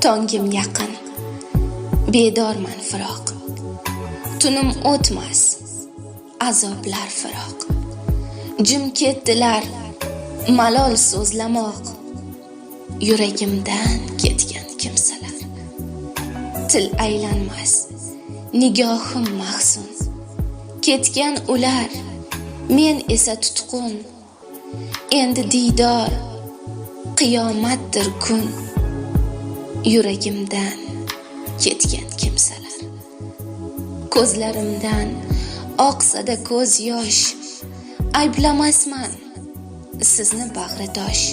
Tongim yaqin, bedorman firoq. Tunim o'tmas, azoblar firoq. Jim ketdilar, malol so'zlamoq. Yuragimdan ketgan kimsalar. Til aylanmas, nigohim mahzun. Ketgan ular, men esa tutqun. Endi diydor, qiyomatdir kun. Yuragimdan ketgan kimsalar. Ko'zlarimdan oqsa-da ko'z yosh, ayblamasman sizni, bag'ri tosh.